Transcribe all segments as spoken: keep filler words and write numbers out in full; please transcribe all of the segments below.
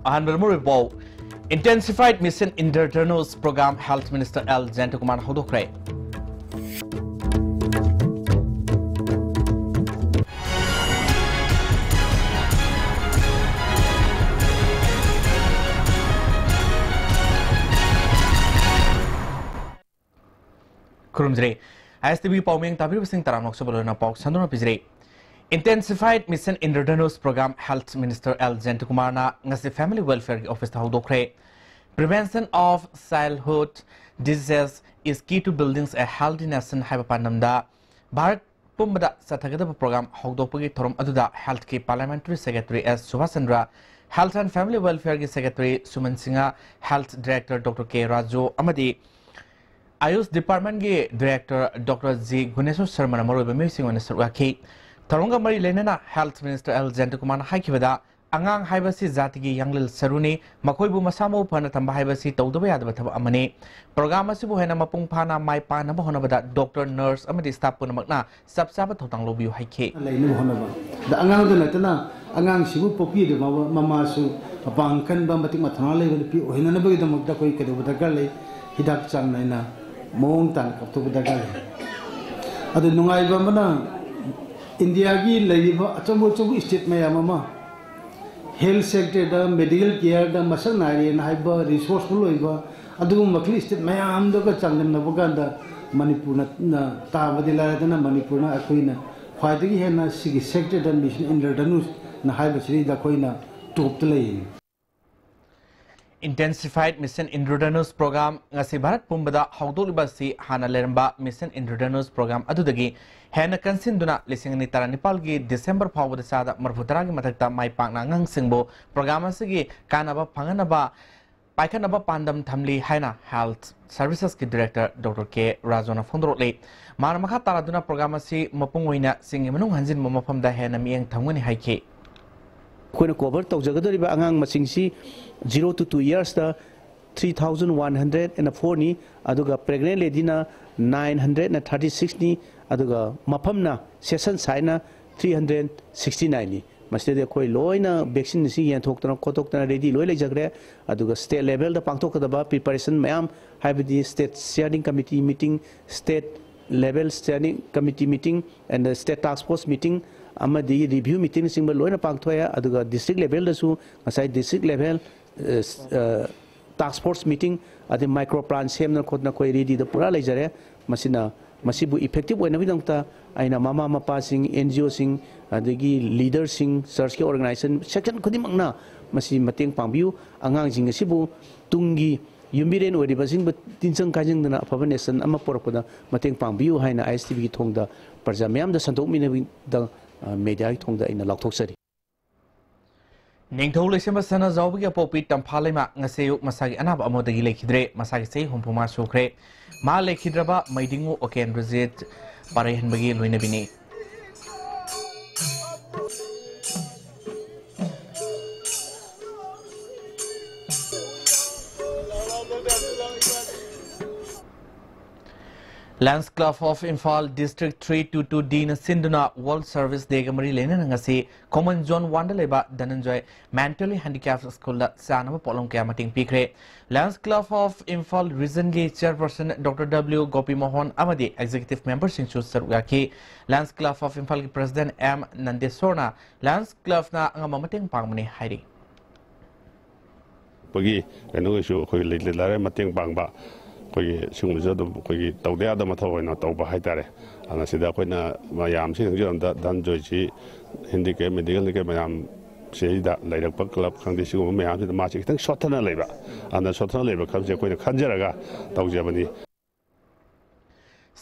ꯑꯍꯥꯟꯕꯗ ꯃꯔꯨꯑꯣꯏꯕ ꯄꯥꯎ, Intensified Mission Indradhanush Program Health Minister L ꯖꯌꯟꯇꯀꯨꯃꯥꯔꯅ ꯍꯧꯗꯣꯛꯈ꯭ꯔꯦ꯫ ꯈꯨꯔꯨꯝꯖꯔꯤ꯫ ꯑꯥꯏ ꯑꯦꯁ ꯇꯤ ꯚꯤ ꯄꯥꯎꯃꯤ ꯇꯥꯕꯤꯔꯤꯕꯁꯤꯡ ꯇꯔꯥꯝꯅ ꯑꯣꯛꯆꯕ ꯂꯣꯏꯅꯅ ꯄꯥꯎ ꯁꯟꯗꯣꯛꯅ ꯄꯤꯖꯔꯤ꯫ Intensified Mission Indradhanush Program Health Minister L ꯖꯌꯟꯇꯀꯨꯃꯥꯔꯅ ꯉꯁꯤ Family Welfareꯒꯤ officeꯇ ꯍꯧꯗꯣꯛꯈ꯭ꯔꯦ꯫ Prevention of Childhood Diseases is Key to Building a Healthy Nation ꯍꯥꯏꯕ ꯄꯥꯟꯗꯝꯗ ꯚꯥꯔꯠ ꯄꯨꯝꯕꯗ ꯆꯠꯊꯒꯗꯕ program ꯍꯧꯗꯣꯛꯄꯒꯤ ꯊꯧꯔꯝ ꯑꯗꯨꯗ Healthꯀꯤ Parliamentary Secretary S Subhash Chandra, Health and Family Welfareꯒꯤ Secretary Suman Singh, Health Director doctor K Raju ꯑꯃꯗꯤ ꯑꯥꯌꯨꯁ Departmentꯀꯤ Director ꯗꯣꯛꯇꯔ ꯖꯤ ꯒꯨꯅꯦꯁꯣꯔ ꯁꯔꯃꯅ ꯃꯔꯨꯑꯣꯏꯕ ꯃꯤꯑꯣꯏꯁꯤꯡ ꯑꯣꯏꯅ ꯁꯔꯨꯛ ꯌꯥꯈꯤ꯫ ꯊꯧꯔꯝꯒ ꯃꯔꯤ ꯂꯩꯅꯅ Health Minister ꯑꯦꯜ ꯖꯌꯟꯇꯀꯨꯃꯥꯔꯅ ꯍꯥꯏꯈꯤꯕꯗ, ꯑꯉꯥꯡ ꯍꯥꯏꯕꯁꯤ ꯖꯥꯇꯤꯒꯤ ꯌꯥꯡꯂꯦꯟ ꯁꯔꯨꯅꯤ, ꯃꯈꯣꯏꯕꯨ ꯃꯁꯥ ꯃꯎ ꯐꯅ ꯊꯝꯕ ꯍꯥꯏꯕꯁꯤ ꯇꯧꯗꯕ ꯌꯥꯗꯕ ꯊꯕꯛ ꯑꯃꯅꯤ꯫ Program ꯑꯁꯤꯕꯨ ꯍꯦꯟꯅ ꯃꯄꯨꯡ ꯐꯥꯅ ꯃꯥꯏ ꯄꯥꯛꯅꯕ ꯍꯣꯠꯅꯕꯗ ꯗꯣꯛꯇꯔ, ꯅꯔꯁ ꯑꯃꯗꯤ staff ꯄꯨꯝꯅꯃꯛꯅ ꯆꯞ ꯆꯥꯕ ꯊꯧꯗꯥꯡ ꯂꯧꯕꯤꯌꯨ ꯍꯥꯏꯈꯤ꯫ ꯂꯩꯅꯕ ꯍꯣꯠꯅꯕ꯫ ꯑꯗ ꯑꯉꯥꯡꯗ ꯅꯠꯇꯅ ꯑꯉꯥꯡꯁꯤꯕꯨ ꯄꯣꯛꯄꯤꯔꯤꯕ ꯃꯃꯥ-, ꯃꯃꯥꯁꯨ ꯃꯄꯥꯡꯒꯜ ꯀꯟꯕ, ꯃꯇꯤꯛ ꯃꯊꯧꯅꯥ ꯂꯩꯕ ꯅꯨꯄꯤ ꯑꯣꯏꯍꯟꯅꯅꯕꯒꯤꯗꯃꯛꯇ ꯑꯩꯈꯣꯏ ꯀꯩꯗꯧꯕ ꯗꯔꯀꯥꯔ ꯂꯩ? ꯍꯤꯗꯥꯛ ꯆꯥꯡ ꯅꯥꯏꯅ ꯃꯑꯣꯡ ꯇꯥꯅ ꯀꯥꯞꯊꯣꯛꯄ ꯗꯔꯀꯥꯔ ꯂꯩ꯫ ꯑꯗꯨ ꯅꯨꯡꯉꯥꯏꯕ ꯑꯃꯅ, ꯏꯟꯗꯤꯌꯥꯒꯤ ꯂꯩꯔꯤꯕ ꯑꯆꯧꯕ ꯑꯆꯧꯕ state ꯃꯌꯥꯝ ꯑꯃ health sectorꯗ, medical careꯗ ꯃꯁꯛ ꯅꯥꯏꯔꯦꯅ ꯍꯥꯏꯕ, resourceful ꯑꯣꯏꯕ ꯑꯗꯨꯒꯨꯝꯕ ꯃꯈꯜꯒꯤ state ꯃꯌꯥꯝꯗꯨꯒ ꯆꯥꯡꯗꯝꯅꯕ ꯀꯥꯟꯗ ꯃꯅꯤꯄꯨꯔꯅ, ꯅ ꯇꯥꯕꯗꯤ ꯂꯥꯏꯔꯗꯅ ꯃꯅꯤꯄꯨꯔꯅ ꯑꯩꯈꯣꯏꯅ ꯈ꯭ꯋꯥꯏꯗꯒꯤ ꯍꯦꯟꯅ ꯁꯤꯒꯤ sectorꯗ Mission Indradhanushꯅ ꯍꯥꯏꯕꯁꯤꯗꯩꯗ ꯑꯩꯈꯣꯏꯅ topꯇ ꯂꯩꯌꯦ꯫ Intensified Mission Indradhanush Program ꯉꯁꯤ ꯚꯥꯔꯠ ꯄꯨꯝꯕꯗ ꯍꯧꯗꯣꯛꯂꯤꯕ ꯑꯁꯤ ꯍꯥꯟꯅ ꯂꯩꯔꯝꯕ Mission Indradhanush Program ꯑꯗꯨꯗꯒꯤ ꯍꯦꯟꯅ ꯀꯟꯁꯤꯟꯗꯨꯅ ꯂꯤꯁꯤꯡ ꯑꯅꯤ ꯇꯔꯥꯅꯤꯄꯥꯜꯒꯤ December ꯐꯥꯎꯕꯗ ꯆꯥꯗ ꯃꯔꯤꯐꯨ ꯇꯔꯥꯒꯤ ꯃꯊꯛꯇ ꯃꯥꯏ ꯄꯥꯛꯅ ꯑꯉꯥꯡꯁꯤꯡꯕꯨ program ꯑꯁꯤꯒꯤ ꯀꯥꯟꯅꯕ ꯐꯪꯍꯟꯅꯕ ꯄꯥꯏꯈꯠꯅꯕ ꯄꯥꯟꯗꯝ ꯊꯝꯂꯤ ꯍꯥꯏꯅ Health Servicesꯀꯤ Director ꯗꯣꯛꯇꯔ ꯀꯦ ꯔꯥꯖꯨꯅ ꯐꯣꯡꯗꯣꯔꯛꯂꯤ꯫ ꯃꯥꯅ ꯃꯈꯥ ꯇꯥꯔꯗꯨꯅ program ꯑꯁꯤ ꯃꯄꯨꯡ ꯑꯣꯏꯅ ꯆꯤꯡꯒꯤ ꯃꯅꯨꯡ ꯍꯟꯖꯤꯟꯕ ꯃꯐꯝꯗ ꯍꯦꯟꯅ ꯃꯤꯠꯌꯦꯡ ꯊꯝꯒꯅꯤ ꯍꯥꯏꯈꯤ꯫ ꯑꯩꯈꯣꯏꯅ cover ꯇꯧꯖꯒꯗꯧꯔꯤꯕ ꯑꯉꯥꯡ ꯃꯁꯤꯡꯁꯤ zero to two yearsꯇ three thousand one hundred and fourꯅꯤ, ꯑꯗꯨꯒ pregnant ladyꯅ nine hundred and thirty sixꯅꯤ, ꯑꯗꯨꯒ ꯃꯐꯝꯅ session sizeꯅ three hundred sixty nineꯅꯤ꯫ ꯃꯁꯤꯗꯗꯤ ꯑꯩꯈꯣꯏ ꯂꯣꯏꯅ vaccine ꯑꯁꯤ ꯌꯦꯟꯊꯣꯛꯇꯅ ꯈꯣꯠꯇꯣꯛꯇꯅ ready ꯂꯣꯏ ꯂꯩꯖꯈ꯭ꯔꯦ꯫ ꯑꯗꯨꯒ state levelꯗ ꯄꯥꯡꯊꯣꯛꯀꯗꯕ preparation ꯃꯌꯥꯝ, ꯍꯥꯏꯕꯗꯤ state steering committee meeting, state level steering committee meeting and state task force meeting ꯑꯃꯗꯤ review meetingꯅꯆꯤꯡꯕ ꯂꯣꯏꯅ ꯄꯥꯡꯊꯣꯛꯑꯦ꯫ ꯑꯗꯨꯒ district levelꯗꯁꯨ ꯉꯁꯥꯏ district level task force meeting ꯑꯗꯩ micro plan ꯁꯦꯝꯗꯅ ꯈꯣꯠꯇꯅ ꯑꯩꯈꯣꯏ readyꯗ ꯄꯨꯔꯥ ꯂꯩꯖꯔꯦ꯫ ꯃꯁꯤꯅ ꯃꯁꯤꯕꯨ effective ꯑꯣꯏꯅꯕꯒꯤꯗꯃꯛꯇ ꯑꯩꯅ ꯃꯃꯥ ꯃꯄꯥꯁꯤꯡ, NGOꯁꯤꯡ, ꯑꯗꯒꯤ leaderꯁꯤꯡ, churchꯀꯤ organization section ꯈꯨꯗꯤꯡꯃꯛꯅ ꯃꯁꯤ ꯃꯇꯦꯡ ꯄꯥꯡꯕꯤꯌꯨ꯫ ꯑꯉꯥꯡꯁꯤꯡ ꯑꯁꯤꯕꯨ ꯇꯨꯡꯒꯤ ꯌꯨꯝꯕꯤꯔꯦꯟ ꯑꯣꯏꯔꯤꯕꯁꯤꯡꯕꯨ ꯇꯤꯟꯖꯪ ꯀꯥꯏꯖꯪꯗꯅ ꯑꯐꯕ nation ꯑꯃ ꯄꯨꯔꯛꯄꯗ ꯃꯇꯦꯡ ꯄꯥꯡꯕꯤꯌꯨ ꯍꯥꯏꯅ ISTVꯒꯤ ꯊꯣꯡꯗ ꯄ꯭ꯔꯖꯥ ꯃꯌꯥꯝꯗ ꯁꯟꯗꯣꯛꯃꯤꯟꯅꯕꯗ, ꯑ, mediaꯒꯤ ꯊꯣꯡꯗ ꯑꯩꯅ ꯂꯥꯎꯊꯣꯛꯆꯔꯤ꯫ ꯅꯤꯡꯊꯧ ꯂꯩꯁꯦꯝꯕ ꯁꯅꯥꯖꯥꯎꯕꯒꯤ ꯑꯄꯣꯛꯄꯤ ꯇꯝꯐꯥ ꯂꯩꯃ ꯉꯁꯤ ꯑꯌꯨꯛ ꯃꯁꯥꯒꯤ ꯑꯅꯥꯕ ꯑꯃꯗꯒꯤ ꯂꯩꯈꯤꯗ꯭ꯔꯦ꯫ ꯃꯁꯥꯒꯤ ꯆꯍꯤ ꯍꯨꯝꯐꯨ ꯃꯉꯥ ꯁꯨꯈ꯭ꯔꯦ꯫ ꯃꯥ ꯂꯩꯈꯤꯗ꯭ꯔꯕ ꯃꯩꯗꯤꯡꯉꯨ ꯑꯣꯀꯦꯟꯗ꯭ꯔꯖꯤꯠ ꯄꯥꯔꯩꯍꯟꯕꯒꯤ ꯂꯣꯏꯅꯕꯤꯅꯤ꯫ Lions Club of Imphal District three two two Dꯅ ꯁꯤꯟꯗꯨꯅ World Service Dayꯒ ꯃꯔꯤ ꯂꯩꯅꯅ ꯉꯁꯤ ꯈꯣꯡꯃꯟ Zone Oneꯗ ꯂꯩꯕ ꯙꯅꯟꯖꯣꯏ Mentally Handicapped Schoolꯗ ꯆꯥꯅꯕ ꯄꯣꯠꯂꯝ ꯀꯌꯥ ꯃꯇꯦꯡ ꯄꯤꯈ꯭ꯔꯦ꯫ Lions Club of Imphal Regionꯒꯤ Chairperson Doctor W ꯒꯣꯄꯤ ꯃꯣꯍꯟ ꯑꯃꯗꯤ Executive Memberꯁꯤꯡꯁꯨ ꯁꯔꯨꯛ ꯌꯥꯈꯤ꯫ Lions Club of Imphalꯒꯤ President M ꯅꯟꯗꯦꯁꯣꯔꯅ Lions Clubꯅ ꯑꯉꯝꯕ ꯃꯇꯦꯡ ꯄꯥꯡꯕꯅꯤ ꯍꯥꯏꯔꯤ꯫ ꯑꯩꯈꯣꯏꯒꯤ ꯀꯩꯅꯣꯒꯤꯁꯨ ꯑꯩꯈꯣꯏꯒꯤ ꯂꯩ-, ꯂꯩ-, ꯂꯩꯔꯦ ꯃꯇꯦꯡ ꯄꯥꯡꯕ, ꯑꯩꯈꯣꯏꯒꯤ ꯁꯤꯒꯨꯝꯕꯁꯨ ꯑꯗꯨꯝ ꯑꯩꯈꯣꯏꯒꯤ ꯇꯧꯗ ꯌꯥꯗꯕ ꯃꯊꯧ ꯑꯣꯏꯅ ꯇꯧꯕ ꯍꯥꯏꯇꯥꯔꯦ꯫ ꯑꯗꯨꯅ ꯁꯤꯗ ꯑꯩꯈꯣꯏꯅ ꯃꯌꯥꯝꯁꯤ ꯍꯧꯖꯤꯛ ꯑꯃꯗ ꯙꯅꯟꯖꯣꯏꯁꯤ ꯍꯦꯟꯗꯤꯀꯦꯞ, ꯃꯦꯗꯤꯀꯦꯜ ꯀꯦꯞ ꯃꯌꯥꯝ ꯁꯤꯗꯩꯗ ꯂꯩꯔꯛꯄ ꯀ꯭ꯂꯕ ꯈꯪꯗꯦ, ꯁꯤꯒꯨꯝꯕ ꯃꯌꯥꯝꯁꯤꯗ ꯃꯥꯁꯤ ꯈꯤꯇꯪ ꯁꯣꯠꯊꯅ ꯂꯩꯕ, ꯑꯗꯨꯅ ꯁꯣꯠꯊꯅ ꯂꯩꯕ ꯈꯟꯕꯁꯦ ꯑꯩꯈꯣꯏꯅ ꯈꯟꯖꯔꯒ ꯇꯧꯖꯕꯅꯤ꯫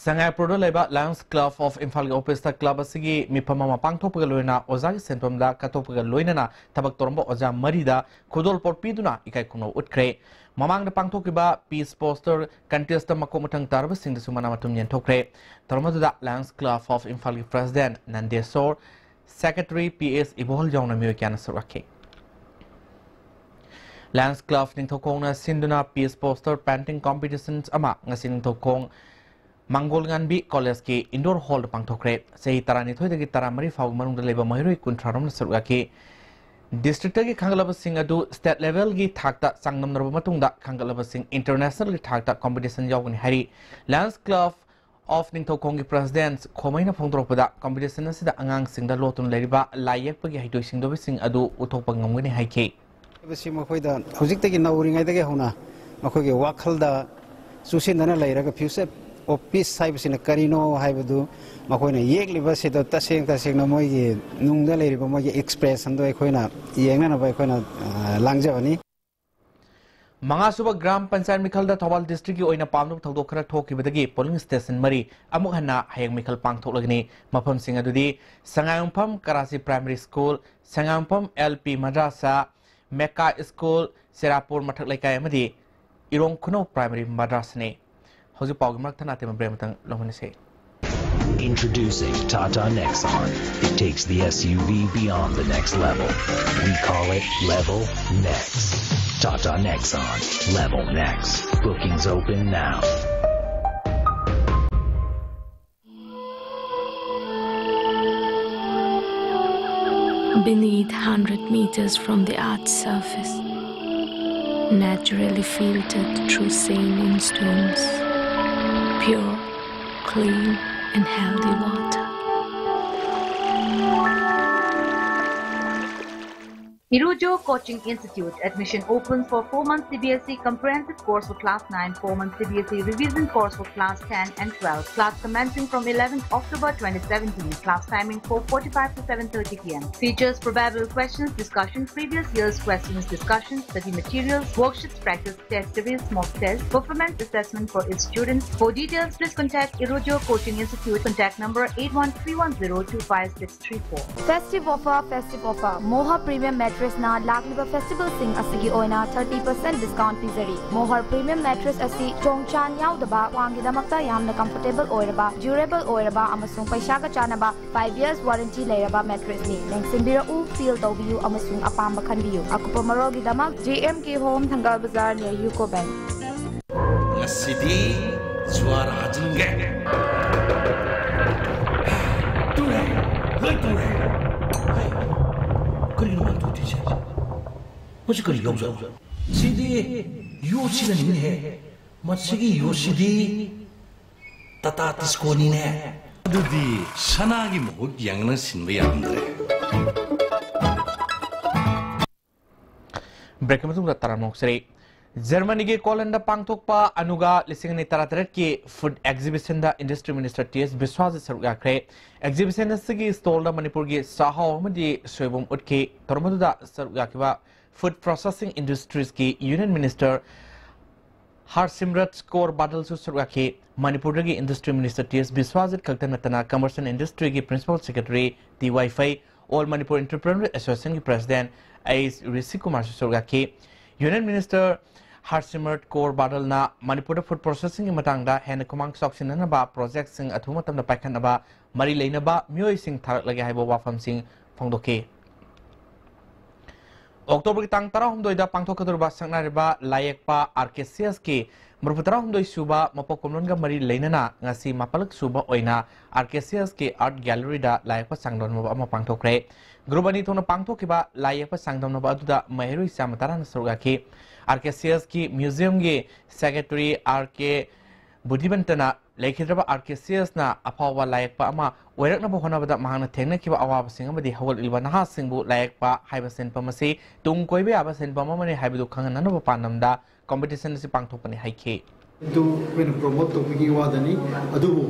ꯁꯉꯥꯏꯄ꯭ꯔꯧꯗ ꯂꯩꯕ Lions Club of Imphalꯒꯤ officeꯇ club ꯑꯁꯤꯒꯤ ꯃꯤꯐꯝ ꯑꯃ ꯄꯥꯡꯊꯣꯛꯄꯒ ꯂꯣꯏꯅꯅ ꯑꯣꯖꯥꯒꯤ ꯁꯦꯟꯐꯝꯗ ꯀꯠꯊꯣꯛꯄꯒ ꯂꯣꯏꯅꯅ ꯊꯕꯛ ꯇꯧꯔꯝꯕ ꯑꯣꯖꯥ ꯃꯔꯤꯗ ꯈꯨꯗꯣꯜꯄꯣꯠ ꯄꯤꯗꯨꯅ ꯏꯀꯥꯏ ꯈꯨꯝꯅꯧ ꯎꯠꯈ꯭ꯔꯦ꯫ ꯃꯃꯥꯡꯗ ꯄꯥꯡꯊꯣꯛꯈꯤꯕ Peace Poster contestꯇ ꯃꯀꯣꯛ ꯃꯊꯪ ꯇꯥꯔꯕꯁꯤꯡꯗꯁꯨ ꯃꯅꯥ ꯃꯊꯨꯝ ꯌꯦꯟꯊꯣꯛꯈ꯭ꯔꯦ꯫ ꯊꯧꯔꯝ ꯑꯗꯨꯗ Lions Club of Imphalꯒꯤ President ꯅꯟꯗꯦꯁꯣꯔ, Secretary P S ꯏꯕꯣꯍꯜ ꯌꯥꯎꯅ ꯃꯤꯑꯣꯏ ꯀꯌꯥꯅ ꯁꯔꯨꯛ ꯌꯥꯈꯤ꯫ Lions Club ꯅꯤꯡꯊꯧꯈꯣꯡꯅ ꯁꯤꯟꯗꯨꯅ Peace Poster painting competitions ꯑꯃ ꯉꯁꯤ ꯅꯤꯡꯊꯧꯈꯣꯡ ꯃꯥꯡꯒꯣꯜ ꯉꯥꯟꯕꯤ ꯀꯣꯂꯦꯖꯀꯤ ꯏꯟꯗꯣꯔ ꯍꯣꯜꯗ ꯄꯥꯡꯊꯣꯛꯈ꯭ꯔꯦ꯫ ꯆꯍꯤ ꯇꯔꯥꯅꯤꯊꯣꯏꯗꯒꯤ ꯇꯔꯥꯃꯔꯤ ꯐꯥꯎꯕ ꯃꯅꯨꯡꯗ ꯂꯩꯕ ꯃꯍꯩꯔꯣꯏ ꯀꯨꯟꯊ꯭ꯔꯥ ꯔꯣꯝꯅ ꯁꯔꯨꯛ ꯌꯥꯈꯤ꯫ ꯗꯤꯁꯇ꯭ꯔꯤꯛꯇꯒꯤ ꯈꯟꯒꯠꯂꯕꯁꯤꯡ ꯑꯗꯨ ꯁ꯭ꯇꯦꯠ ꯂꯦꯚꯦꯜꯒꯤ ꯊꯥꯛꯇ ꯆꯥꯡꯗꯝꯅꯔꯕ ꯃꯇꯨꯡꯗ ꯈꯟꯒꯠꯂꯕꯁꯤꯡ ꯏꯟꯇꯔꯅꯦꯁꯅꯦꯜꯒꯤ ꯊꯥꯛꯇ ꯀꯣꯝꯄꯤꯇꯤꯁꯟ ꯌꯥꯎꯒꯅꯤ ꯍꯥꯏꯔꯤ꯫ ꯂꯥꯌꯟꯁ ꯀ꯭ꯂꯕ ꯑꯣꯐ ꯅꯤꯡꯊꯧꯈꯣꯡꯒꯤ ꯄ꯭ꯔꯦꯁꯤꯗꯦꯟꯠ ꯈꯣꯃꯩꯅ ꯐꯣꯡꯗꯣꯔꯛꯄꯗ, ꯀꯣꯝꯄꯤꯇꯤꯁꯟ ꯑꯁꯤꯗ ꯑꯉꯥꯡꯁꯤꯡꯗ ꯂꯣꯠꯇꯨꯅ ꯂꯩꯔꯤꯕ ꯂꯥꯏ ꯌꯦꯛꯄꯒꯤ ꯍꯩꯊꯣꯏ ꯁꯤꯡꯊꯣꯏꯕꯁꯤꯡ ꯑꯗꯨ ꯎꯠꯊꯣꯛꯄ ꯉꯝꯒꯅꯤ ꯍꯥꯏꯈꯤ꯫ ꯍꯥꯏꯕꯁꯤ ꯃꯈꯣꯏꯗ ꯍꯧꯖꯤꯛꯇꯒꯤ ꯅꯧꯔꯤꯉꯩꯗꯒꯤ ꯍꯧꯅ ꯃꯈꯣꯏꯒꯤ ꯋꯥꯈꯜꯗ ꯆꯨꯁꯤꯟꯗꯅ ꯂꯩꯔꯒ future of peace ꯍꯥꯏꯕꯁꯤꯅ ꯀꯔꯤꯅꯣ ꯍꯥꯏꯕꯗꯨ ꯃꯈꯣꯏꯅ ꯌꯦꯛꯂꯤꯕꯁꯤꯗ ꯇꯁꯦꯡ ꯇꯁꯦꯡꯅ ꯃꯣꯏꯒꯤ ꯅꯨꯡꯗ ꯂꯩꯔꯤꯕ ꯃꯣꯏꯒꯤ expressionꯗꯨ ꯑꯩꯈꯣꯏꯅ ꯌꯦꯡꯅꯅꯕ ꯑꯩꯈꯣꯏꯅ, ꯑ, ꯂꯥꯡꯖꯕꯅꯤ꯫ ꯃꯉꯥꯁꯨꯕ ꯒ꯭ꯔꯥꯝ ꯄꯟꯆꯥꯌꯠ ꯃꯤꯈꯜꯗ ꯊꯧꯕꯥꯜ ꯗꯤꯁꯇ꯭ꯔꯤꯛꯀꯤ ꯑꯣꯏꯅ ꯄꯥꯝꯅꯕ ꯊꯧꯗꯣꯛ ꯈꯔ ꯊꯣꯛꯈꯤꯕꯗꯒꯤ ꯄꯣꯂꯤꯡ ꯁ꯭ꯇꯦꯁꯟ ꯃꯔꯤ ꯑꯃꯨꯛ ꯍꯟꯅ ꯍꯌꯦꯡ ꯃꯤꯈꯜ ꯄꯥꯡꯊꯣꯛꯂꯒꯅꯤ꯫ ꯃꯐꯝꯁꯤꯡ ꯑꯗꯨꯗꯤ ꯁꯉꯥꯏꯌꯨꯝꯐꯝ ꯀꯔꯥꯆꯤ ꯄ꯭ꯔꯥꯏꯃꯔꯤ ꯁ꯭ꯀꯨꯜ, ꯁꯉꯥꯏꯌꯨꯝꯐꯝ ꯑꯦꯜ ꯄꯤ ꯃꯗ꯭ꯔꯥꯁꯥ, ꯃꯦꯀꯥ ꯁ꯭ꯀꯨꯜ, ꯁꯦꯔꯥꯄꯨꯔ ꯃꯊꯛ ꯂꯩꯀꯥꯏ ꯑꯃꯗꯤ ꯏꯔꯣꯡ ꯈꯨꯅꯧ ꯄ꯭ꯔꯥꯏꯃꯔꯤ ꯃꯗ꯭ꯔꯥꯁꯥꯅꯤ꯫ ꯍꯧꯖꯤꯛ ꯄꯥꯎꯒꯤ ꯃꯔꯛ ꯊꯅꯥ ꯇꯦꯝꯕ ꯕ꯭ꯔꯦꯛ ꯑꯃꯇꯪ ꯂꯧꯃꯤꯟꯅꯁꯤ꯫ Introducing Tata Nexon. It takes the S U V beyond the next level. We call it Level Next. Tata Nexon. Level Next. Bookings open now. Beneath hundred meters from the earth's surface, naturally filtered through saline stones, pure, clean, and healthy water. Irojo Coaching Institute. Admission open for four months C B S E comprehensive course for class nine, four months C B S E revision course for class ten and twelve. Class commencing from eleventh October twenty seventeen. Class timing four forty-five to seven thirty p m. Features: probable questions, discussion, previous year's questions, discussion, study materials, worksheets, practice test series, mock test, performance assessment for its students. For details, please contact Irojo Coaching Institute. Contact number eight one three one zero two five six three four. Festive offer, festive offer. Moha Premium Mattress ꯅ ꯂꯥꯛꯂꯤꯕ festival ꯁꯤꯡ ꯑꯁꯤꯒꯤ ꯑꯣꯏꯅ thirty percent discount ꯄꯤꯖꯔꯤ꯫ Moha Premium Mattress ꯑꯁꯤ ꯆꯣꯡ ꯆꯥꯟ ꯌꯥꯎꯗꯕ, ꯈ꯭ꯋꯥꯡꯒꯤꯗꯃꯛꯇ ꯌꯥꯝꯅ comfortable ꯑꯣꯏꯔꯕ, durable ꯑꯣꯏꯔꯕ ꯑꯃꯁꯨꯡ ꯄꯩꯁꯥꯒ ꯆꯥꯟꯅꯕ five years warranty ꯂꯩꯔꯕ mattress ꯅꯤ꯫ ꯂꯦꯡꯁꯤꯟꯕꯤꯔꯛꯎ, feel ꯇꯧꯕꯤꯌꯨ ꯑꯃꯁꯨꯡ ꯑꯄꯥꯝꯕ ꯈꯟꯕꯤꯌꯨ꯫ ꯑꯀꯨꯞꯄ ꯃꯔꯣꯜꯒꯤꯗꯃꯛ J M K Home, ꯊꯪꯒꯥꯜ ꯕꯖꯥꯔ, near UCO Bank. ꯉꯁꯤꯗꯤ ꯖ꯭ꯋꯥꯔ ꯍꯥꯖꯤꯟ ꯇꯨꯔꯦ! ꯂꯣꯏ ꯇꯨꯔꯦ! ꯍꯩ! ꯀꯔꯤꯅꯣ ꯃꯥꯅ ꯇꯧꯗꯣꯏꯁꯦ? ꯃꯁꯤ ꯀꯔꯤ ꯌꯣꯠꯅꯣ? ꯁꯤꯗꯤ ꯌꯣꯠꯁꯤꯅꯅꯤꯅꯦꯍꯦ꯫ ꯃꯁꯤꯒꯤ ꯌꯣꯠꯁꯤꯗꯤ ꯇꯥꯇꯥ ꯇꯤꯁꯀꯣꯅꯤꯅꯦ꯫ ꯑꯗꯨꯗꯤ ꯁꯅꯥꯒꯤ ꯃꯍꯨꯠ ꯌꯥꯡꯅ ꯁꯤꯟꯕ ꯌꯥꯔꯝꯗ꯭ꯔꯦ꯫ ꯕ꯭ꯔꯦꯛꯀꯤ ꯃꯇꯨꯡꯗ ꯇꯔꯥꯝꯅ ꯑꯣꯛꯆꯔꯤ꯫ ꯖꯔꯃꯅꯤꯒꯤ ꯀꯣꯂꯟꯗ ꯄꯥꯡꯊꯣꯛꯄ ꯑꯅꯨꯒꯥ ꯂꯤꯁꯤꯡ ꯑꯅꯤ ꯇꯔꯥꯇꯔꯦꯠꯀꯤ food ꯑꯦꯛꯖꯤꯕꯤꯁꯟꯗ industry minister T S ꯕꯤꯁ꯭ꯋꯥꯁꯖꯤꯠ ꯁꯔꯨꯛ ꯌꯥꯈ꯭ꯔꯦ꯫ ꯑꯦꯛꯖꯤꯕꯤꯁꯟ ꯑꯁꯤꯒꯤ ꯁ꯭ꯇꯣꯜꯗ ꯃꯅꯤꯄꯨꯔꯒꯤ ꯆꯥꯛꯍꯥꯎ ꯑꯃꯗꯤ ꯁꯣꯏꯕꯨꯝ ꯎꯠꯈꯤ꯫ ꯊꯧꯔꯝ ꯑꯗꯨꯗ ꯁꯔꯨꯛ ꯌꯥꯈꯤꯕ ꯐꯨꯗ ꯄ꯭ꯔꯣꯁꯦꯁꯤꯡ ꯏꯟꯗꯁꯇ꯭ꯔꯤꯁꯀꯤ ꯌꯨꯅꯤꯌꯟ ꯃꯤꯅꯤꯁꯇꯔ ꯍꯔꯁꯤꯝꯔꯠ ꯀꯧꯔ ꯕꯥꯗꯜꯁꯨ ꯁꯔꯨꯛ ꯌꯥꯈꯤ꯫ ꯃꯅꯤꯄꯨꯔꯗꯒꯤ industry minister T S Biswajit ꯈꯛꯇ ꯅꯠꯇꯅ ꯀꯃꯔꯁ ꯑꯦꯟ ꯏꯟꯗꯁꯇ꯭ꯔꯤꯒꯤ ꯄ꯭ꯔꯤꯟꯁꯤꯄꯥꯜ ꯁꯦꯀ꯭ꯔꯦꯇꯔꯤ ꯇꯤ ꯋꯥꯏ ꯐꯩ, ꯑꯣꯜ ꯃꯅꯤꯄꯨꯔ ꯑꯦꯟꯇꯔꯄ꯭ꯔꯦꯅꯔ ꯑꯦꯁꯣꯁꯤꯌꯦꯁꯟꯒꯤ ꯄ꯭ꯔꯦꯁꯤꯗꯦꯟꯠ ꯑꯩꯆ ꯔꯤꯁꯤꯀꯨꯃꯥꯔꯁꯨ ꯁꯔꯨꯛ ꯌꯥꯈꯤ꯫ ꯌꯨꯅꯤꯌꯟ ꯃꯤꯅꯤꯁꯇꯔ ꯍꯔꯁꯤꯝꯔꯠ ꯀꯧꯔ ꯕꯥꯗꯜꯅ ꯃꯅꯤꯄꯨꯔꯗ ꯐꯨꯗ ꯄ꯭ꯔꯣꯁꯦꯁꯤꯡꯒꯤ ꯃꯇꯥꯡꯗ ꯍꯦꯟꯅ ꯈꯨꯃꯥꯡ ꯆꯥꯎꯁꯤꯟꯅꯅꯕ ꯄ꯭ꯔꯣꯖꯦꯛꯁꯤꯡ ꯑꯊꯨꯕ ꯃꯇꯝꯗ ꯄꯥꯏꯈꯠꯅꯕ ꯃꯔꯤ ꯂꯩꯅꯕ ꯃꯤꯑꯣꯏꯁꯤꯡ ꯊꯥꯔꯛꯂꯒꯦ ꯍꯥꯏꯕ ꯋꯥꯐꯝꯁꯤꯡ ꯐꯣꯡꯗꯣꯛꯈꯤ꯫ ꯑꯣꯛꯇꯣꯕꯔꯒꯤ ꯇꯥꯡ ꯇꯔꯥꯍꯨꯝꯗꯣꯏꯗ ꯄꯥꯡꯊꯣꯛꯀꯗꯧꯔꯤꯕ ꯁꯛꯅꯥꯏꯔꯕ ꯂꯥꯏꯌꯦꯛꯄ ꯑꯥꯔ ꯀꯦ ꯁꯤ ꯑꯦꯁꯀꯤ ꯃꯔꯤꯐꯨ ꯇꯔꯥꯍꯨꯝꯗꯣꯏ ꯁꯨꯕ ꯃꯄꯣꯛ ꯀꯨꯝꯂꯣꯟꯒ ꯃꯔꯤ ꯂꯩꯅꯅ ꯉꯁꯤ ꯃꯥꯄꯜꯂꯛ ꯁꯨꯕ ꯑꯣꯏꯅ ꯑꯥꯔ ꯀꯦ ꯁꯤ ꯑꯦꯁꯀꯤ ꯑꯥꯔꯠ ꯒꯦꯂꯔꯤꯗ ꯂꯥꯏꯌꯦꯛꯄ ꯆꯥꯡꯗꯝꯅꯕ ꯑꯃ ꯄꯥꯡꯊꯣꯛꯈ꯭ꯔꯦ꯫ ꯒ꯭ꯔꯨꯞ ꯑꯅꯤ ꯊꯣꯛꯅ ꯄꯥꯡꯊꯣꯛꯈꯤꯕ ꯂꯥꯏꯌꯦꯛꯄ ꯆꯥꯡꯗꯝꯅꯕ ꯑꯗꯨꯗ ꯃꯍꯩꯔꯣꯏ ꯆꯥꯝꯃ ꯇꯔꯥꯅ ꯁꯔꯨꯛ ꯌꯥꯈꯤ꯫ R K C ꯑꯦꯁꯀꯤ ꯃ꯭ꯌꯨꯖꯤꯌꯝꯒꯤ secretary R ꯀꯦ ꯕꯨꯙꯤꯃꯟꯇꯅ ꯂꯩꯈꯤꯗ꯭ꯔꯕ ꯑꯥꯔ ꯀꯦ ꯁꯤ ꯑꯦꯁꯅ ꯑꯐꯥꯎꯕ ꯂꯥꯏꯌꯦꯛꯄ ꯑꯃ ꯑꯣꯏꯔꯛꯅꯕ ꯍꯣꯠꯅꯕꯗ ꯃꯍꯥꯛꯅ ꯊꯦꯡꯅꯈꯤꯕ ꯑꯋꯥꯕꯁꯤꯡ ꯑꯃꯗꯤ ꯍꯧꯒꯠꯂꯛꯂꯤꯕ ꯅꯍꯥꯁꯤꯡꯕꯨ ꯂꯥꯏꯌꯦꯛꯄ ꯍꯥꯏꯕ ꯁꯤꯟꯐꯝ ꯑꯁꯤ ꯇꯨꯡ ꯀꯣꯏꯕ ꯌꯥꯕ ꯁꯤꯟꯐꯝ ꯑꯃꯅꯤ ꯍꯥꯏꯕꯗꯨ ꯈꯪꯍꯟꯅꯅꯕ ꯄꯥꯟꯗꯝꯗ ꯀꯝꯄꯤꯇꯤꯁꯟ ꯑꯁꯤ ꯄꯥꯡꯊꯣꯛꯄꯅꯤ ꯍꯥꯏꯈꯤ꯫ ꯑꯗꯨ ꯑꯩꯈꯣꯏꯅ ꯄ꯭ꯔꯣꯃꯣꯠ ꯇꯧꯕꯒꯤ ꯋꯥꯗꯅꯤ꯫ ꯑꯗꯨꯕꯨ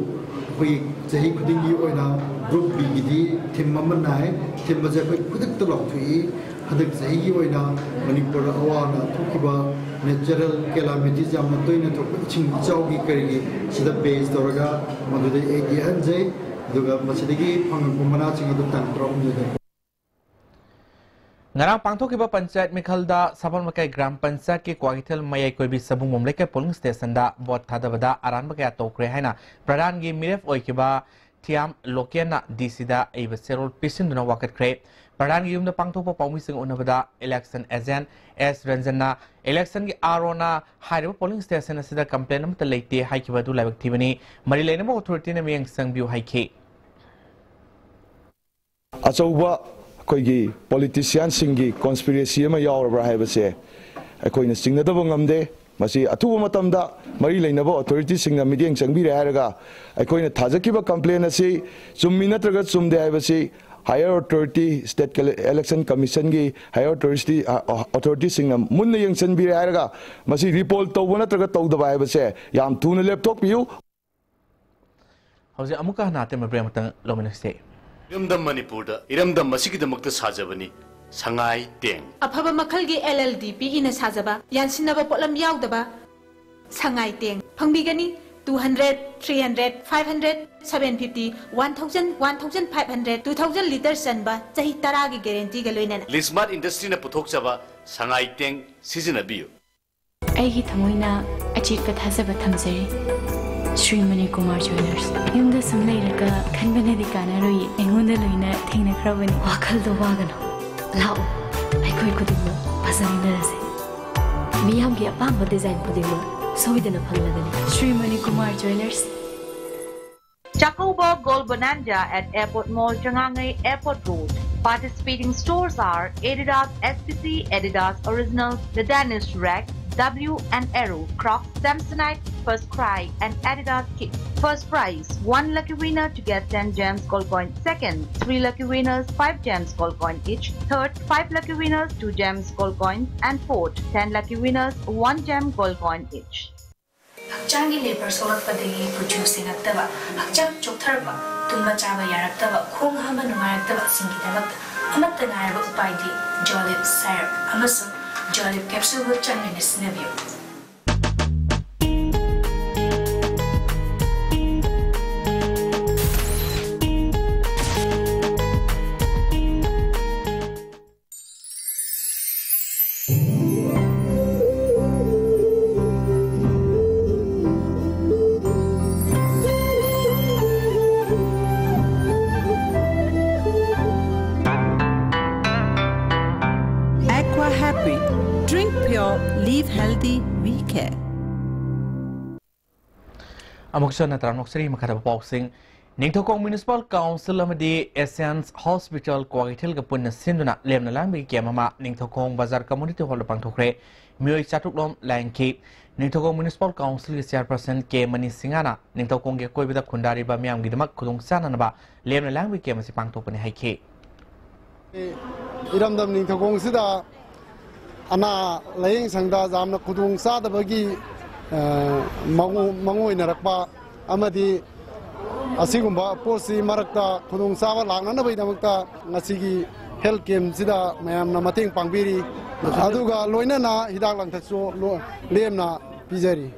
ꯑꯩꯈꯣꯏ ꯆꯍꯤ ꯈꯨꯗꯤꯡꯒꯤ ꯑꯣꯏꯅ ꯒ꯭ꯔꯨꯞ ꯕꯤꯒꯤꯗꯤ ꯊꯤꯝ ꯑꯃ ꯅꯥꯏ꯫ ꯊꯤꯝ ꯑꯁꯦ ꯑꯩꯈꯣꯏ ꯈꯨꯗꯛꯇ ꯂꯥꯎꯊꯣꯛꯏ꯫ ꯍꯟꯗꯛ ꯆꯍꯤꯒꯤ ꯑꯣꯏꯅ ꯃꯅꯤꯄꯨꯔꯗ ꯑꯋꯥ ꯑꯅꯥ ꯊꯣꯛꯈꯤꯕ natural calamities ꯌꯥꯝꯅ ꯇꯣꯏꯅ ꯊꯣꯛꯄ ꯏꯁꯤꯡ ꯏꯆꯥꯎꯒꯤ ꯀꯔꯤꯒꯤ ꯁꯤꯗ ꯕꯦꯖ ꯇꯧꯔꯒ ꯃꯗꯨꯗ ꯑꯩ ꯌꯦꯛꯍꯟꯖꯩ꯫ ꯑꯗꯨꯒ ꯃꯁꯤꯗꯒꯤ ꯐꯪꯉꯛꯄ ꯃꯅꯥꯁꯤꯡ ꯑꯗꯨ ꯇꯥꯡ ꯇꯔꯥꯍꯨꯝꯗꯣꯏꯗ ꯉꯔꯥꯡ ꯄꯥꯡꯊꯣꯛꯈꯤꯕ ꯄꯟꯆꯥꯌꯠ ꯃꯤꯈꯜꯗ ꯁꯥꯄꯜ ꯃꯀꯥꯏ ꯒ꯭ꯔꯥꯝ ꯄꯟꯆꯥꯌꯠꯀꯤ ꯀ꯭ꯋꯥꯀꯩꯊꯦꯜ ꯃꯌꯥꯏ ꯀꯣꯏꯕꯤ ꯁꯕꯨꯡꯕꯨꯝ ꯂꯩꯀꯥꯏ ꯄꯣꯂꯤꯡ ꯁ꯭ꯇꯦꯁꯟꯗ ꯚꯣꯠ ꯊꯥꯗꯕꯗ ꯑꯔꯥꯟꯕ ꯀꯌꯥ ꯇꯧꯈ꯭ꯔꯦ ꯍꯥꯏꯅ ꯄ꯭ꯔꯙꯥꯟꯒꯤ ꯃꯤꯔꯦꯞ ꯑꯣꯏꯈꯤꯕ ꯊꯤꯌꯥꯝ ꯂꯣꯀꯦꯟꯅ ꯗꯤ ꯁꯤꯗ ꯑꯏꯕ ꯆꯦꯔꯣꯜ ꯄꯤꯁꯤꯟꯗꯨꯅ ꯋꯥꯀꯠꯈ꯭ꯔꯦ꯫ ꯄ꯭ꯔꯙꯥꯟꯒꯤ ꯌꯨꯝꯗ ꯄꯥꯡꯊꯣꯛꯄ ꯄꯥꯎꯃꯤꯁꯤꯡ ꯎꯅꯕꯗ ꯏꯂꯦꯛꯁꯟ ꯑꯦꯖꯦꯟꯠ ꯑꯦꯁ ꯔꯟꯖꯟꯅ ꯏꯂꯦꯛꯁꯟꯒꯤ ꯑꯥꯔ ꯑꯣꯅ ꯍꯥꯏꯔꯤꯕ ꯄꯣꯂꯤꯡ ꯁ꯭ꯇꯦꯁꯟ ꯑꯁꯤꯗ ꯀꯝꯄ꯭ꯂꯦꯟ ꯑꯃꯠꯇ ꯂꯩꯇꯦ ꯍꯥꯏꯈꯤꯕ ꯑꯗꯨ ꯂꯥꯏꯕꯛ ꯊꯤꯕꯅꯤ, ꯃꯔꯤ ꯂꯩꯅꯕ ꯑꯣꯊꯣꯔꯤꯇꯤꯅ ꯃꯤꯠꯌꯦꯡ ꯆꯪꯕꯤꯌꯨ ꯍꯥꯏꯈꯤ꯫ ꯑꯆꯧꯕ ꯑꯩꯈꯣꯏꯒꯤ ꯄꯣꯂꯤꯇꯤꯁꯤꯌꯥꯟꯁꯤꯡꯒꯤ ꯀꯣꯟꯁꯄꯤꯔꯦꯁꯤ ꯑꯃ ꯌꯥꯎꯔꯕ꯭ꯔꯥ ꯍꯥꯏꯕꯁꯦ ꯑꯩꯈꯣꯏꯅ ꯆꯤꯡꯅꯗꯕ ꯉꯝꯗꯦ꯫ ꯃꯁꯤ ꯑꯊꯨꯕ ꯃꯇꯝꯗ ꯃꯔꯤ ꯂꯩꯅꯕ ꯑꯣꯊꯣꯔꯤꯇꯤꯁꯤꯡꯅ ꯃꯤꯠꯌꯦꯡ ꯆꯪꯕꯤꯔꯦ ꯍꯥꯏꯔꯒ ꯑꯩꯈꯣꯏꯅ ꯊꯥꯖꯈꯤꯕ ꯀꯝꯄ꯭ꯂꯦꯟ ꯑꯁꯤ ꯆꯨꯝꯃꯤ ꯅꯠꯇ꯭ꯔꯒ ꯆꯨꯝꯗꯦ ꯍꯥꯏꯕꯁꯤ ꯍꯥꯌꯔ ꯑꯣꯊꯣꯔꯤꯇꯤ, ꯁ꯭ꯇꯦꯠ ꯀ-, ꯏꯂꯦꯛꯁꯟ ꯀꯃꯤꯁꯟꯒꯤ ꯍꯥꯌꯔ ꯑꯣꯊꯣꯔꯤꯇꯤ, ꯑ, ꯑ, ꯑꯣꯊꯣꯔꯤꯇꯤꯁꯤꯡꯅ ꯃꯨꯟꯅ ꯌꯦꯡꯁꯤꯟꯕꯤꯔꯦ ꯍꯥꯏꯔꯒ ꯃꯁꯤ ꯔꯤꯄꯣꯔꯠ ꯇꯧꯕ ꯅꯠꯇ꯭ꯔꯒ ꯇꯧꯗꯕ ꯍꯥꯏꯕꯁꯦ ꯌꯥꯝ ꯊꯨꯅ ꯂꯦꯞꯊꯣꯛꯄꯤꯌꯨ꯫ ꯍꯧꯖꯤꯛ ꯑꯃꯨꯛꯀ ꯍꯟꯅ ꯑꯇꯦꯟꯕ ꯕ꯭ꯔꯦꯛ ꯑꯃꯇꯪ ꯂꯧꯃꯤꯟꯅꯁꯤ꯫ ꯏꯔꯝꯗꯝ ꯃꯅꯤꯄꯨꯔꯗ ꯏꯔꯝꯗꯝ ꯑꯁꯤꯒꯤꯗꯃꯛꯇ ꯁꯥꯖꯕꯅꯤ ꯁꯉꯥꯏ ꯇꯦꯡ꯫ ꯑꯐꯕ ꯃꯈꯜꯒꯤ ꯑꯦꯜ ꯑꯦꯜ ꯗꯤ ꯄꯤ ꯏꯅ ꯁꯥꯖꯕ, ꯌꯥꯟꯁꯤꯟꯅꯕ ꯄꯣꯠꯂꯝ ꯌꯥꯎꯗꯕ ꯁꯉꯥꯏ ꯇꯦꯡ ꯐꯪꯕꯤꯒꯅꯤ꯫ Two hundred, three hundred, five hundred, seven fifty, one thousand, one thousand five hundred, two thousand litre ꯆꯟꯕ ꯆꯍꯤ ꯇꯔꯥꯒꯤ ꯒꯦꯔꯦꯟꯇꯤꯒ ꯂꯣꯏꯅꯅ꯫ ꯂꯤꯁꯃꯥꯔꯠ ꯏꯟꯗꯁꯇ꯭ꯔꯤꯅ ꯄꯨꯊꯣꯛꯆꯕ ꯁꯉꯥꯏ ꯇꯦꯡ ꯁꯤꯖꯤꯟꯅꯕꯤꯌꯨ꯫ ꯑꯩꯒꯤ ꯊꯃꯣꯏꯅ ꯑꯆꯦꯠꯄ ꯊꯥꯖꯕ ꯊꯝꯖꯔꯤ꯫ ꯁ꯭ꯔꯤ ꯃꯅꯤ ꯀꯨꯃꯥꯔ ꯖ꯭ꯋꯦꯂꯔꯁ꯫ ꯌꯨꯝꯗ ꯁꯨꯝ ꯂꯩꯔꯒ ꯈꯟꯕꯅꯗꯤ ꯀꯥꯟꯅꯔꯣꯏꯌꯦ꯫ ꯑꯩꯉꯣꯟꯗ ꯂꯣꯏꯅ ꯊꯦꯡꯅꯈ꯭ꯔꯕꯅꯤ꯫ ꯋꯥꯈꯜꯗꯣ ꯋꯥꯒꯅꯨ꯫ ꯂꯥꯛꯑꯣ, ꯑꯩꯈꯣꯏ ꯈꯨꯗꯤꯡꯃꯛ ꯐꯖꯃꯤꯟꯅꯔꯁꯦ꯫ ꯃꯤꯌꯥꯝꯒꯤ ꯑꯄꯥꯝꯕ ꯗꯤꯖꯥꯏꯟ ꯈꯨꯗꯤꯡꯃꯛ ꯁꯣꯏꯗꯅ ꯐꯪꯂꯒꯅꯤ꯫ Sri Mani Kumar jewellers. Chakoba Gold Bonanza at Airport Mall, Changangei, Airport Road. Participating stores are Adidas S P C, Adidas Original, The Danish Rack, W and Arrow, Crocs, Samsonite, First Cry, and Adidas Kids. First prize, one lucky winner to get ten gems gold coin. Second, three lucky winners, five gems gold coin each. Third, five lucky winners, two gems gold coin. And fourth, ten lucky winners, one gem gold coin each. ꯍꯛꯆꯥꯡꯒꯤ labour ꯁꯣꯛꯂꯛꯄꯗꯒꯤ ꯀꯨꯆꯨ ꯁꯦꯡꯉꯛꯇꯕ, ꯍꯛꯆꯥꯡ ꯆꯣꯛꯊꯔꯛꯄ, ꯇꯨꯝꯕ ꯆꯥꯕ ꯌꯥꯔꯛꯇꯕ, ꯈꯣꯡ ꯍꯥꯝꯕ ꯅꯨꯡꯉꯥꯏꯔꯛꯇꯕꯁꯤꯡꯒꯤꯗꯃꯛꯇ ꯑꯃꯠꯇ ꯉꯥꯏꯔꯕ ꯎꯄꯥꯏꯗꯤ ꯖꯣꯂꯤꯞ ꯁꯥꯏꯔꯞ ꯑꯃꯁꯨꯡ ꯖꯣꯂꯤꯞ ꯀꯦꯞꯁꯨꯜꯕꯨ ꯆꯥꯡ ꯅꯥꯏꯅ ꯁꯤꯖꯤꯟꯅꯕꯤꯌꯨ꯫ Drink pure, live healthy, we care. ꯑꯃꯨꯛ ꯍꯟꯅ ꯇꯔꯥꯝꯅ ꯑꯣꯛꯆꯔꯤ꯫ ꯃꯈꯥ ꯇꯥꯕ ꯄꯥꯎꯁꯤꯡ꯫ ꯅꯤꯡꯊꯧꯈꯣꯡ ꯃ꯭ꯌꯨꯅꯤꯁꯤꯄꯥꯜ ꯀꯥꯎꯟꯁꯤꯜ ꯑꯃꯗꯤ ꯑꯦꯁꯤꯌꯥꯟꯁ ꯍꯣꯁꯄꯤꯇꯥꯜ ꯀ꯭ꯋꯥꯀꯩꯊꯦꯜꯒ ꯄꯨꯟꯅ ꯁꯤꯟꯗꯨꯅ ꯂꯦꯝꯅ ꯂꯥꯡꯕꯒꯤ ꯀꯦꯝ ꯑꯃ ꯅꯤꯡꯊꯧꯈꯣꯡ ꯕꯖꯥꯔ ꯀꯝꯃ꯭ꯌꯨꯅꯤꯇꯤ ꯍꯣꯜꯗ ꯄꯥꯡꯊꯣꯛꯈ꯭ꯔꯦ꯫ ꯃꯤꯑꯣꯏ ꯆꯥꯇ꯭ꯔꯨꯛ ꯂꯣꯝ ꯂꯥꯡꯈꯤ꯫ ꯅꯤꯡꯊꯧꯈꯣꯡ ꯃ꯭ꯌꯨꯅꯤꯁꯤꯄꯥꯜ ꯀꯥꯎꯟꯁꯤꯜꯒꯤ ꯆꯤꯌꯥꯔꯄꯔꯁꯟ ꯀꯦ ꯃꯅꯤ ꯁꯤꯡꯍꯅ ꯅꯤꯡꯊꯧꯈꯣꯡꯒꯤ ꯑꯀꯣꯏꯕꯗ ꯈꯨꯟꯗꯥꯔꯤꯕ ꯃꯤꯌꯥꯝꯒꯤꯗꯃꯛ ꯈꯨꯗꯣꯡꯆꯥꯅꯅꯕ ꯂꯦꯝꯅ ꯂꯥꯡꯕꯒꯤ ꯀꯦꯝ ꯑꯁꯤ ꯄꯥꯡꯊꯣꯛꯄꯅꯤ ꯍꯥꯏꯈꯤ꯫ ꯏꯔꯝꯗꯝ ꯅꯤꯡꯊꯧꯈꯣꯡꯁꯤꯗ ꯑꯅꯥ ꯂꯥꯌꯦꯡ ꯁꯪꯗ ꯌꯥꯝꯅ ꯈꯨꯗꯣꯡ ꯆꯥꯗꯕꯒꯤ, ꯑ, ꯃꯑꯣꯡ-, ꯃꯑꯣꯡ ꯑꯣꯏꯅꯔꯛꯄ ꯑꯃꯗꯤ ꯑꯁꯤꯒꯨꯝꯕ ꯄꯣꯠꯁꯤ ꯃꯔꯛꯇ ꯈꯨꯗꯣꯡ ꯆꯥꯕ ꯂꯥꯛꯅꯅꯕꯒꯤꯗꯃꯛꯇ ꯉꯁꯤꯒꯤ ꯍꯦꯜꯊ ꯀꯦꯝꯁꯤꯗ ꯃꯌꯥꯝꯅ ꯃꯇꯦꯡ ꯄꯥꯡꯕꯤꯔꯤ꯫ ꯑꯗꯨꯒ ꯂꯣꯏꯅꯅ ꯍꯤꯗꯥꯛ ꯂꯥꯡꯊꯛꯁꯨ ꯂꯣ-, ꯂꯦꯝꯅ ꯄꯤꯖꯔꯤ꯫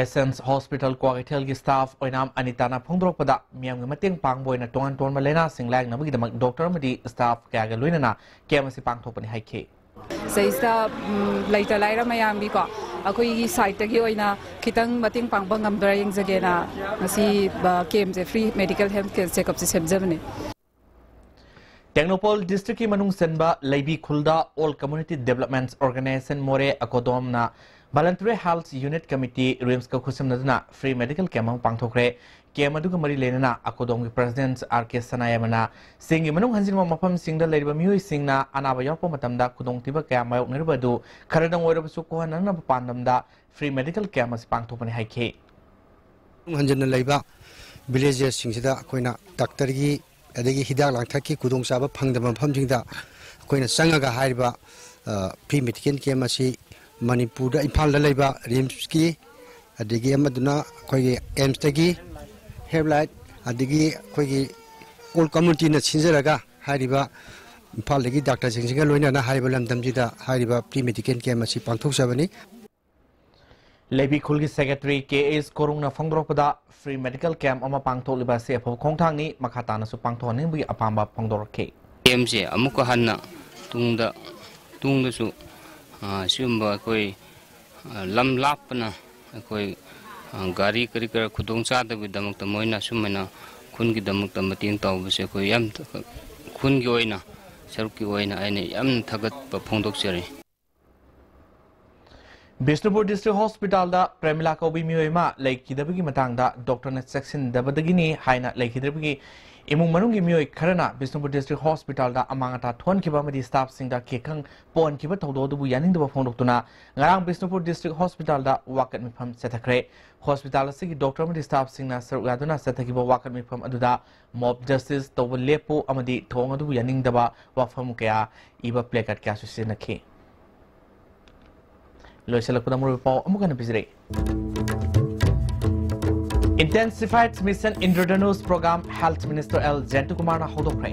ꯑꯦꯁꯦꯟꯁ ꯍꯣꯁꯄꯤꯇꯥꯜ ꯀ꯭ꯋꯥꯀꯩꯊꯦꯜꯒꯤ ꯁ꯭ꯇꯥꯐ ꯑꯣꯏꯅꯥꯝ ꯑꯅꯤꯇꯥꯅ ꯐꯣꯡꯗꯣꯔꯛꯄꯗ, ꯃꯤꯌꯥꯝꯒꯤ ꯃꯇꯦꯡ ꯄꯥꯡꯕ ꯑꯣꯏꯅ ꯇꯣꯉꯥꯟ ꯇꯣꯉꯥꯟꯕ ꯂꯥꯏꯅꯥꯁꯤꯡ ꯂꯥꯌꯦꯡꯅꯕꯒꯤꯗꯃꯛ ꯗꯣꯛꯇꯔ ꯑꯃꯗꯤ ꯁ꯭ꯇꯥꯐ ꯀꯌꯥꯒ ꯂꯣꯏꯅꯅ ꯀꯦꯝ ꯑꯁꯤ ꯄꯥꯡꯊꯣꯛꯄꯅꯤ ꯍꯥꯏꯈꯤ꯫ ꯁꯤꯗꯩꯁꯤꯗ, ꯎꯝ, ꯂꯩꯇ ꯂꯥꯏꯔ ꯃꯌꯥꯝꯒꯤꯀꯣ, ꯑꯩꯈꯣꯏꯒꯤ ꯁꯥꯏꯠꯇꯒꯤ ꯑꯣꯏꯅ ꯈꯤꯇꯪ ꯃꯇꯦꯡ ꯄꯥꯡꯕ ꯉꯝꯕ꯭ꯔꯥ ꯌꯦꯡꯖꯒꯦꯅ ꯉꯁꯤ, ꯑ, ꯀꯦꯝꯁꯦ, ꯐ꯭ꯔꯤ ꯃꯦꯗꯤꯀꯦꯜ ꯍꯦꯜꯊ ꯀꯦꯌꯔ ꯆꯦꯛꯑꯞꯁꯦ ꯁꯦꯝꯖꯕꯅꯦ꯫ ꯇꯦꯡꯅꯧꯄꯜ ꯗꯤꯁꯇ꯭ꯔꯤꯛꯀꯤ ꯃꯅꯨꯡ ꯆꯟꯕ ꯂꯩꯕꯤ ꯈꯨꯜꯗ all community developments organization Moreh ꯑꯀꯣꯗꯣꯝꯅ ꯚꯣꯂꯟꯇꯔꯤ ꯍꯦꯜꯊ ꯌꯨꯅꯤꯠ ꯀꯃꯤꯇꯤ, ꯔꯤꯝꯁꯀ ꯈꯨꯠꯁꯝꯅꯗꯨꯅ ꯐ꯭ꯔꯤ ꯃꯦꯗꯤꯀꯦꯜ ꯀꯦꯝ ꯑꯃ ꯄꯥꯡꯊꯣꯛꯈ꯭ꯔꯦ꯫ ꯀꯦꯝ ꯑꯗꯨꯒ ꯃꯔꯤ ꯂꯩꯅꯅ ꯑꯀꯣꯗꯣꯝꯒꯤ ꯄ꯭ꯔꯁꯤꯗꯦꯟꯠ ꯑꯥꯔ ꯀꯦ ꯁꯅꯥꯌꯥꯏꯃꯅ ꯆꯤꯡꯒꯤ ꯃꯅꯨꯡ ꯍꯟꯖꯤꯟꯕ ꯃꯐꯝꯁꯤꯡꯗ ꯂꯩꯔꯤꯕ ꯃꯤꯑꯣꯏꯁꯤꯡꯅ ꯑꯅꯥꯕ ꯌꯥꯎꯔꯛꯄ ꯃꯇꯝꯗ ꯈꯨꯗꯣꯡꯊꯤꯕ ꯀꯌꯥ ꯃꯥꯌꯣꯛꯅꯔꯤꯕ ꯑꯗꯨ ꯈꯔꯗꯪ ꯑꯣꯏꯔꯕꯁꯨ ꯀꯣꯛꯍꯟꯅꯅꯕ ꯄꯥꯟꯗꯝꯗ ꯐ꯭ꯔꯤ ꯃꯦꯗꯤꯀꯦꯜ ꯀꯦꯝ ꯑꯁꯤ ꯄꯥꯡꯊꯣꯛꯄꯅꯤ ꯍꯥꯏꯈꯤ꯫ ꯃꯅꯨꯡ ꯍꯟꯖꯤꯟꯅ ꯂꯩꯕ ꯚꯤꯂꯦꯖꯦꯁꯁꯤꯡꯁꯤꯗ ꯑꯩꯈꯣꯏꯅ ꯗꯥꯛꯇꯔꯒꯤ ꯑꯗꯒꯤ ꯍꯤꯗꯥꯛ ꯂꯥꯡꯊꯛꯀꯤ ꯈꯨꯗꯣꯡꯆꯥꯕ ꯐꯪꯗꯕ ꯃꯐꯝꯁꯤꯡꯗ ꯑꯩꯈꯣꯏꯅ ꯆꯪꯉꯒ ꯍꯥꯏꯔꯤꯕ, ꯑ, ꯐ꯭ꯔꯤ ꯃꯦꯗꯤꯀꯦꯜ ꯀꯦꯝ ꯑꯁꯤ ꯃꯅꯤꯄꯨꯔꯗ, ꯏꯝꯐꯥꯜꯗ ꯂꯩꯕ ꯔꯤꯝꯁꯀꯤ, ꯑꯗꯒꯤ ꯑꯃꯗꯨꯅ ꯑꯩꯈꯣꯏꯒꯤ ꯑꯦꯝꯁꯇꯒꯤ, ꯍꯦꯜꯞ ꯂꯥꯏꯟ, ꯑꯗꯒꯤ ꯑꯩꯈꯣꯏꯒꯤ ꯑꯣꯜ ꯀꯝꯃ꯭ꯌꯨꯅꯤꯇꯤꯅ ꯁꯤꯟꯖꯔꯒ ꯍꯥꯏꯔꯤꯕ ꯏꯝꯐꯥꯜꯗꯒꯤ ꯗꯥꯛꯇꯔꯁꯤꯡꯁꯤꯒ ꯂꯣꯏꯅꯅ ꯍꯥꯏꯔꯤꯕ ꯂꯝꯗꯝꯁꯤꯗ ꯍꯥꯏꯔꯤꯕ ꯐ꯭ꯔꯤ ꯃꯦꯗꯤꯀꯦꯜ ꯀꯦꯝ ꯑꯁꯤ ꯄꯥꯡꯊꯣꯛꯆꯕꯅꯤ꯫ ꯂꯩꯕꯤ ꯈꯨꯜꯒꯤ ꯁꯦꯀ꯭ꯔꯦꯇꯔꯤ ꯀꯦ ꯑꯦꯁ ꯀꯣꯔꯨꯡꯅ ꯐꯣꯡꯗꯣꯔꯛꯄꯗ, ꯐ꯭ꯔꯤ ꯃꯦꯗꯤꯀꯦꯜ ꯀꯦꯝ ꯑꯃ ꯄꯥꯡꯊꯣꯛꯂꯤꯕ ꯑꯁꯤ ꯑꯐꯕ ꯈꯣꯡꯊꯥꯡꯅꯤ, ꯃꯈꯥ ꯇꯥꯅꯁꯨ ꯄꯥꯡꯊꯣꯛꯍꯟꯅꯤꯡꯕꯒꯤ ꯑꯄꯥꯝꯕ ꯐꯣꯡꯗꯣꯔꯛꯈꯤ꯫ ꯀꯦꯝꯁꯦ ꯑꯃꯨꯛꯀ ꯍꯟꯅ ꯇꯨꯡꯗ, ꯇꯨꯡꯗꯁꯨ, ꯑ, ꯁꯤꯒꯨꯝꯕ ꯑꯩꯈꯣꯏ, ꯑ, ꯂꯝ ꯂꯥꯞꯄꯅ ꯑꯩꯈꯣꯏ, ꯑ, ꯒꯥꯔꯤ ꯀꯔꯤ ꯀꯔꯥ ꯈꯨꯗꯣꯡ ꯆꯥꯗꯕꯒꯤꯗꯃꯛꯇ ꯃꯣꯏꯅ ꯁꯨꯃꯥꯏꯅ ꯈꯨꯟꯒꯤꯗꯃꯛꯇ ꯃꯇꯦꯡ ꯇꯧꯕꯁꯦ ꯑꯩꯈꯣꯏ ꯌꯥꯝ, ꯈꯨꯟꯒꯤ ꯑꯣꯏꯅ ꯁꯔꯨꯛꯀꯤ ꯑꯣꯏꯅ ꯑꯩꯅ ꯌꯥꯝꯅ ꯊꯥꯒꯠꯄ ꯐꯣꯡꯗꯣꯛꯆꯔꯤ꯫ ꯕꯤꯁꯅꯨꯄꯨꯔ ꯗꯤꯁꯇ꯭ꯔꯤꯛ ꯍꯣꯁꯄꯤꯇꯥꯜꯗ ꯄ꯭ꯔꯦꯃꯤꯂꯥ ꯀꯧꯕꯤ ꯃꯤꯑꯣꯏ ꯑꯃ ꯂꯩꯈꯤꯗꯕꯒꯤ ꯃꯇꯥꯡꯗ ꯗꯣꯛꯇꯔꯅ ꯆꯦꯛꯁꯤꯟꯗꯕꯗꯒꯤꯅꯤ ꯍꯥꯏꯅ ꯂꯩꯈꯤꯗ꯭ꯔꯕꯒꯤ ꯏꯃꯨꯡ ꯃꯅꯨꯡꯒꯤ ꯃꯤꯑꯣꯏ ꯈꯔꯅ ꯕꯤꯁꯅꯨꯄꯨꯔ ꯗꯤꯁꯇ꯭ꯔꯤꯛ ꯍꯣꯁꯄꯤꯇꯥꯜꯗ ꯑꯃꯥꯡ ꯑꯇꯥ ꯊꯣꯛꯍꯟꯈꯤꯕ ꯑꯃꯗꯤ ꯁ꯭ꯇꯥꯐꯁꯤꯡꯗ ꯀꯦꯛꯈꯪ ꯄꯣꯛꯍꯟꯈꯤꯕ ꯊꯧꯗꯣꯛ ꯑꯗꯨꯕꯨ ꯌꯥꯅꯤꯡꯗꯕ ꯐꯣꯡꯗꯣꯛꯇꯨꯅ ꯉꯔꯥꯡ ꯕꯤꯁꯅꯨꯄꯨꯔ ꯗꯤꯁꯇ꯭ꯔꯤꯛ ꯍꯣꯁꯄꯤꯇꯥꯜꯗ ꯋꯥꯀꯠ ꯃꯤꯐꯝ ꯆꯠꯊꯈ꯭ꯔꯦ꯫ ꯍꯣꯁꯄꯤꯇꯥꯜ ꯑꯁꯤꯒꯤ ꯗꯣꯛꯇꯔ ꯑꯃꯗꯤ ꯁ꯭ꯇꯥꯐꯁꯤꯡꯅ ꯁꯔꯨꯛ ꯌꯥꯗꯨꯅ ꯆꯠꯊꯈꯤꯕ ꯋꯥꯀꯠ ꯃꯤꯐꯝ ꯑꯗꯨꯗ ꯃꯣꯕ ꯖꯁꯇꯤꯁ ꯇꯧꯕ ꯂꯦꯞꯄꯨ ꯑꯃꯗꯤ ꯊꯧꯑꯣꯡ ꯑꯗꯨꯕꯨ ꯌꯥꯅꯤꯡꯗꯕ ꯋꯥꯐꯝ ꯀꯌꯥ ꯏꯕ ꯄ꯭ꯂꯦꯀꯥꯔꯗ ꯀꯌꯥꯁꯨ ꯁꯤꯖꯤꯟꯅꯈꯤ꯫ ꯂꯣꯏꯁꯤꯜꯂꯛꯄꯗ ꯃꯔꯨꯑꯣꯏꯕ ꯄꯥꯎ ꯑꯃꯨꯛ ꯍꯟꯅ ꯄꯤꯖꯔꯛꯏ꯫ Intensified Mission Indradhanush Program Health Minister L ꯖꯌꯟꯇꯀꯨꯃꯥꯔꯅ ꯍꯧꯗꯣꯛꯈ꯭ꯔꯦ꯫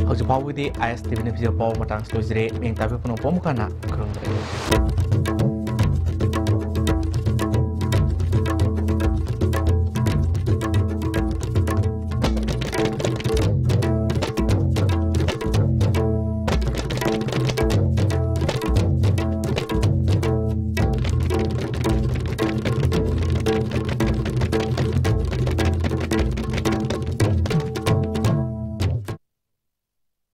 ꯍꯧꯖꯤꯛ ꯐꯥꯎꯕꯒꯤꯗꯤ ꯑꯥꯏ ꯑꯦꯁ ꯇꯤ ꯚꯤꯅ ꯄꯤꯖꯕ ꯄꯥꯎ ꯃꯇꯥꯡ ꯑꯁꯤ ꯂꯣꯏꯖꯔꯦ꯫ ꯃꯤꯌꯦꯡ ꯇꯥꯕꯤꯕ ꯄꯨꯝꯅꯃꯛꯄꯨ ꯑꯃꯨꯛ ꯍꯟꯅ ꯈꯨꯔꯨꯝꯖꯔꯤ꯫